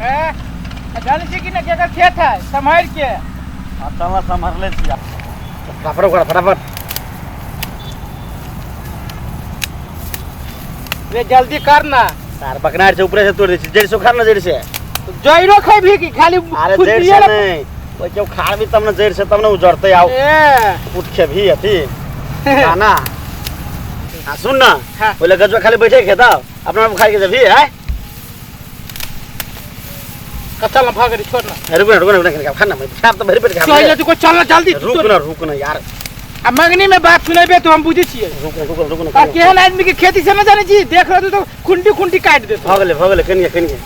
ए, जानै छी कि ने केकर खेत है सम्हारि के। आ चल सम्हारले छी। फटाफट उखाड़ फटाफट। रे जल्दी कर ना। तार बकनार से ऊपरे से तोड़ दै छी, जड़ से उखाड़ ना, जड़ से। जइरो खैबही कि खाली? अरे जड़ से नहीं, ओइ के उखाड़ भी तब ना, जड़ से तब ना उजड़ते आउ। ए उठ के भी अथी ना आ सुन ना। हाँ। बोले गजवा खाली बैठे खेता अपना उखाड़ के जबी है। कच्चा लम्फा करी छोड़ ना। रुक ना रुक ना रुक ना, खाना मैं खाब तो भरी पेट खा। चल तू को चल ना जल्दी। रुक ना रुक ना यार। आ मंगनी में बात सुनेबे तो हम बुझै छियै। रुक ना रुक ना रुक ना। आ केहन आदमी के खेती से न जानै छी, देख रहल तो खुंडी खुंडी काटि देतो। भऽ गेलै भऽ गेलै, कनिए कनिए।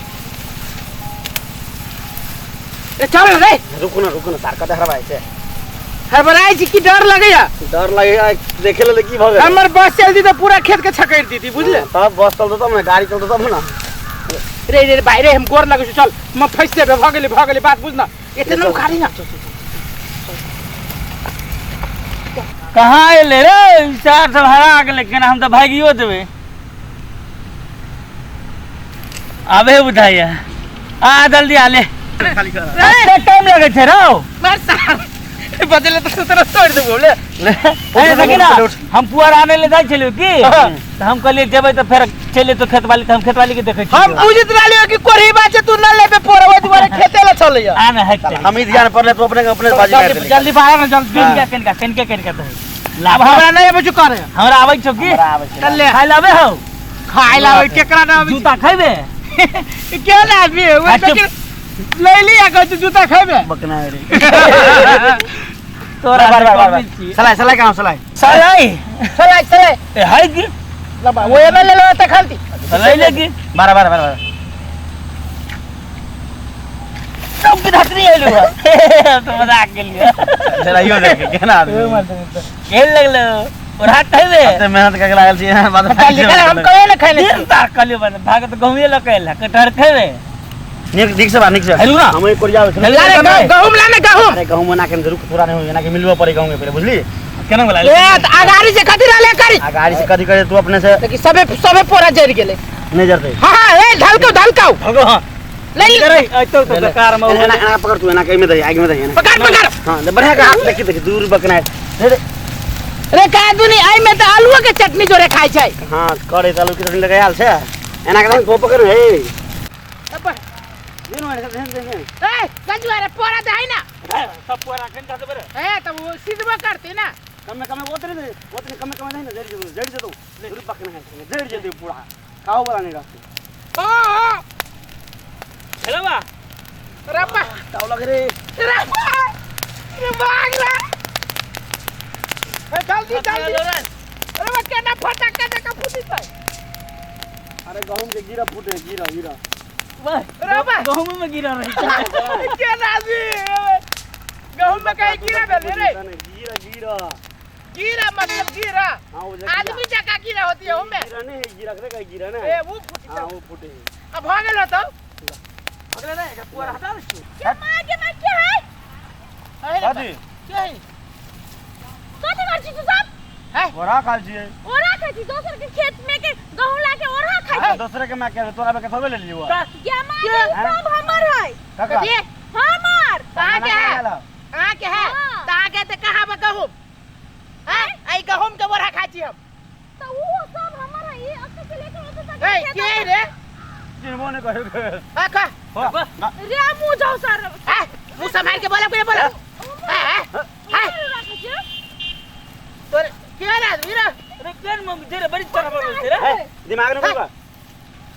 ए चल रे। रुक ना रुक ना, तार कते हरबाइ छै। हड़बड़ाइ छी कि डर लगैया? डर लगैया देखे ले की भऽ गेलै। हमर बस चल दी तऽ पूरा खेत के छकड़ि दीदी, बुझले? तब बस चलतौ तब ने, गाड़ी चलतौ तब ना। रे रे भाई रे, हम गोर लगै छी, चल म फसि जेबै। भऽ गेलै भऽ गेलै, बात बुझ ना, एते न उखाड़ी ना। कहाँ एलै रे चार सब हरा गेलै केना, हम तऽ भागियो देबै। आबे बुझाइया, आ जल्दी आ ले। कते टाइम लगै छै रौ? मार सार बदले तऽ सुतरा तोड़ि देबो ले। ए देखी ना, हम पुआर आनै ले जाइ छलियै की, तऽ हम कहलियै जेबै तऽ फेर चलि जेतौ खेतवाली, तऽ हम खेतवाली के देखै हम छियै। बुझित रहलियै कि कोढ़ी बात छै, तू न लेबे पोर, ओहि दुआरे खेते लए चलैया। आ ने हेतै। हम ई ध्यान पड़ले तू अपने अपने बाजी मारि जल्दी देली। जल्दी बाहर ना जल्दी। कनिका कनिका कनिका कनिका दही लाभ। हमरा नहि आबै छौ करे। हमरा आबै छौ की? हमरा आबै छै। चल ले। खाय लए आबै हौ? खाय ला आबै, केकरा ना आबै? जूता खैबे? केहन आदमी है ओ? आ चुप। लैली आ कहै छै जूता खैबे। बकना रे तोरा बार बार बार कमी छी। सलाई सलाई कहाँ सलाई? सलाई सलाई सलाई। ए है की लबा ओ एमे ले लो त खालती। सलाई ले की बारह बारह बारह बारह सब के धकरी आइलु है तो मजाक के लिए। सलाइयो देखे केना आदमी केहन लगलो ओढ़ा खैबे? एते मेहनत करके लागल छी यहाँ बाद। जल्दी कर, हम कहियो ने खाइ दिन ताक कहलियो बन भाग तऽ गहुँए लऽ के एल कटहर खैबे? नीक नीक से बा, नीक से। हेलू ना। हम एक कोरिया आबै हेलू। अरे गहुम ला ने गहुम। अरे गहूम बना के रुक थोड़ा, नहीं एना के मिलबो पड़े गहूम के पहले, बुझली? केना बोला? ए त अगाड़ी से कथी रहले करी? आ गाड़ी से कथी करे तू अपने से? देखी सबे सबे पोरा जरि गेलै। नहीं जरते। हां हां, ए ढलकाउ ढलकाउ। भगो हां। ले ले। करे ऐतो तो बेकार में एना एना पकड़ तू, एना के में दही, आग में दही एना। पकड़ पकड़। हां ले बढ़िया के हाथ, देखी देखी दूर बकना है। रे रे। रे का दुनी आई में त आलुओ के चटनी जोरे खाइ छै। हां करे त आलू के चटनी लगायल छै। एना के को पकड़ हे। दिन में ध्यान दे। ए गजुआ रे पोरा दे ना। सब पूरा खन का देबे रे। ए त वो सिधबो करते ना। कम में कम में ओतने दे, ओतने कम में कम नहीं ना, जड़ जेतौ जड़ जेतौ दूर बकना है, जड़ जेतौ पूरा खाओ वाला नहीं रहते। ओ ओ हेलो बा रब्बा ताव लग रे। रब्बा रे भाग रे। ए जल्दी जल्दी। अरे बा केना फटाका जका फूटी छै। अरे गहूम के गिरा फूटे, गिरा गिरा। अरे बा गहूम में गिरा रही छै। केना आदमी गहूम में कहीं गिरा भेलै रे? गिरा गिरा। गिरा मतलब गिरा। हां वो आदमी जका गिरा होती है ओमे। गिरा नहीं है, गिरा करे का गिरा ना। ए वो फूटी हां वो फूटे। अब भ गेल तो अगले नहीं का पूरा हटा दे छी। के माँ के माँ के है? दादी के है? कथी करै छी तू सब? है ओरा खाल छियै। ओरा खाइ छी? दोसर के खेत में के गहूं ला के ओरा खाइ छी? दोसरे के मां के तोरा के थोड़े ले लियो। गे माँ के सब हमर है। काका कथी? हमर। कहाँ के है? कहाँ के है? हाँ। कहाँ के ते कहाँ बा गहूम? हैं आई गहूम के बोरा खाइ छी हम। तो वो सब हमर है, ई अक्के से लेके ओते तक ए खेत के है। रे? चिन्हबो नहीं करे। आ का रे मुँह जाओ सर। ए मुंह संभाल के बोला, के बोला? हां हां तोर के रे आदमी रे? अरे केन मम्मी दे रे बड़ी तरह बोल रे। दिमाग नहीं बोलबा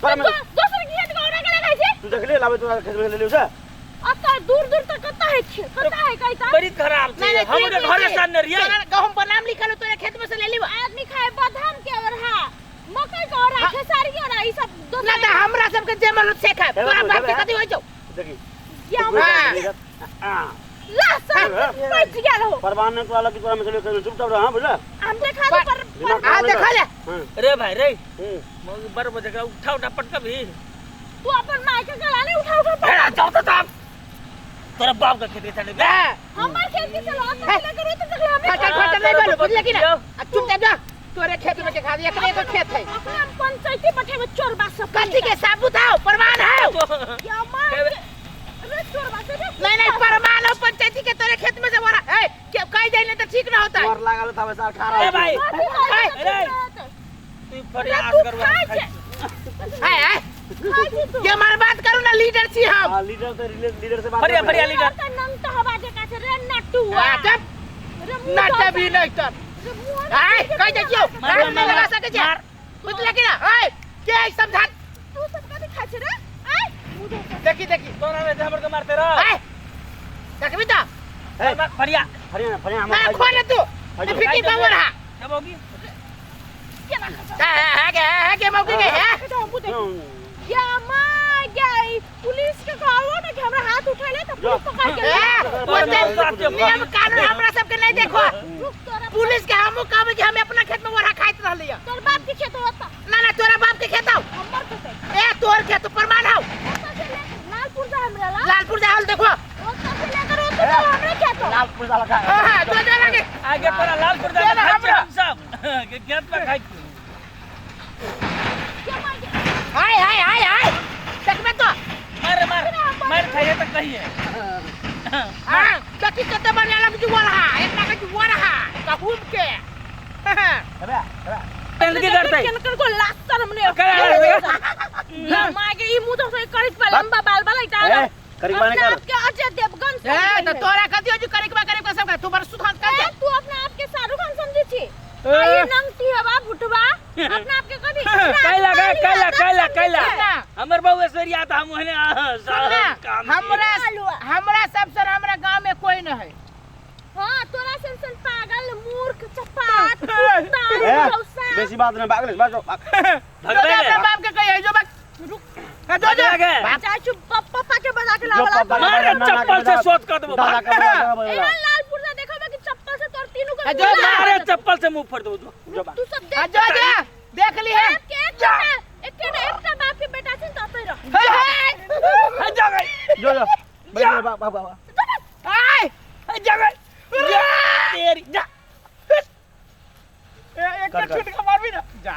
तोरा में। दोसर के खेत के ओरा के खाइ छी? तू देखले लाबे तोरा खेत में ले लियो से। अत्ता दूर दूर तक कत्ता है खेत, कत्ता है कहिता? बड़ी खराब नहीं छै। नहीं हमरे घरे सामने रहिए। तोरा गहूम पर नाम लिखल हो, तोरे खेत में से ले लीबो। आदमी खाए बादाम के ओरहा, मकई के ओरहा, खेसारी के ओरहा, ई सब ना दोसर त हमरा सबके जे मन से खाए, तोरा बाप के कथी होई छौ? देखी गेहूं हाँ। ला सर बच गेल हो। परवान ने तोरा लगी तोरा में चलियो, चुपचाप रह हां बुझला? हम देखा दे पर दिमाग आ देखा ले। हां रे भाई रे हम्म मौगी बर बजे का उठा उठा पटका भी। तू अपन माय के गला नहीं उठा उठा पटका। ए जाओ तो तब तोरा बाप का खेत के चले हां हमर खेत के चलो अत्ता से लेकर ओते तक हमें फटल फटल नहीं बोलो, बुझले कि ना? आ चुपचाप जा। तोरे खेत में के खा दिया, एकरे तो खेत है। अपना हम पंचायती बैठेबे चोरबा सब कथी के साबुत हो, प्रमाण हो? या मार के रे चोरबा से रे। नहीं नहीं, प्रमाण हो पंचायती के तोरे खेत में से बोरा। ए के कह जाइले तो ठीक ना होता। और लागल था सार खा रहा ए भाई कथी खाइ अरे। छै तू फरिया तू असगर खाइ छै। ए ए खाइ छी तू। ये हमार बात करू ना, लीडर छी हम। हां, लीडर तो लीडर से बात फरिया कर। फरिया लीडर। तो नंग तो हवा के काছে रे नटुआ। आ जब रे मुंह ना धो तभी नहीं तर। रे मुंह ए कह देखियो, मार, हाथ नहीं मार, लगा सके छे। मार। बुझले कि ना? ए के समझा तू सब कथी खाइ छै रे? आय मुंह धो। देखी देखी। तोरा रे हमर के मारते रह। ए देखबी त ए फरिया फरिया फरिया हम ना खो ना तू। खाइ फिकी पावर हा। जब होगी केना खा ए ए के ए के मौकी के है। तो हम देख या मां गई पुलिस के कहबो ना कि हमरा हाथ उठेले त पुलिस पकड़ के ए ले ओते नियम कानून हमरा सबके नहीं देखो। रुक तोरा। पुलिस के हमहू कहबै कि हम अपना खेत में ओरा खाइत रहली। तोर बाप के खेत होता। ना ना, तोरा बाप के खेत हौ। हमर खेत है। ए तोर खेत प्रमाण हौ। ओतऽ से लेकर लालपुर जा हमरा ला। लालपुर जा हल देखो। ओतऽ से लेकर ओतऽ तक हमरे खेत हो। लाल पुलिस वाला खा। हां हां, जो जो लगे। आगे तोरा लाल पुरजा चल, में खाइ हमरा। छी हम सब के खेत में खाइ छी। के मार के हाय हाय हाय हाय, देखबे तो। मार मार मार खाइए त कहिए। हां देखी कते बढ़िया लग जुआ रहा, एकरा के जुआ रहा कहूम के। अबे अबे गंदगी करतै। केनकर को लात हमने कर, कर, या मां के ई मुंह तो से करिक बा लंबा बाल वाला इटा ए करीब बाने अपना कर। आप के अजय देवगन ए त तोरा कथि हो जो करे के बा करे के सब तू बड़ सुधार कर ए दे। तू अपना आप के शाहरुख खान समझे छी? आ ये नंगटी हवा भुटवा अपना आप के कभी कैला कैला कैला कैला ना। हमर बहू ऐश्वर्या त हम ओहने सुन ना, काम हमरा हमरा सबसे हमरा गांव में कोई न है। हां तोरा सन सन पागल मूर्ख चपात कुत्ता ए रौसा। बेसी बात नहीं, भाग ले भाग जो भगबै जो अपना बाप के कही जो बाप रुक। जो जो भगबै। बाप चाचू पप्पा के बजा के जो लावला। पप्पा के मारे बजा, नाना के चप्पल से बजा, शोध कर देबो। दादा के बजा, बजा। ए लालपुर से देखबे कि चप्पल से तोर तीनों के जो मुंह मारे लाल। चप्पल से मुंह फोड़ देबो जो। जो बा तू सब आ देख जो जो देख ली है। बाप के एकटा एकटा एकटा बाप के बेटा छै त अतै रह। हे हे हे जा गई। जो जो बैठ बा बा बा। आय हे जा गई। जा तेरी जा। एक कर, कर। छूट के मारबी ना जा।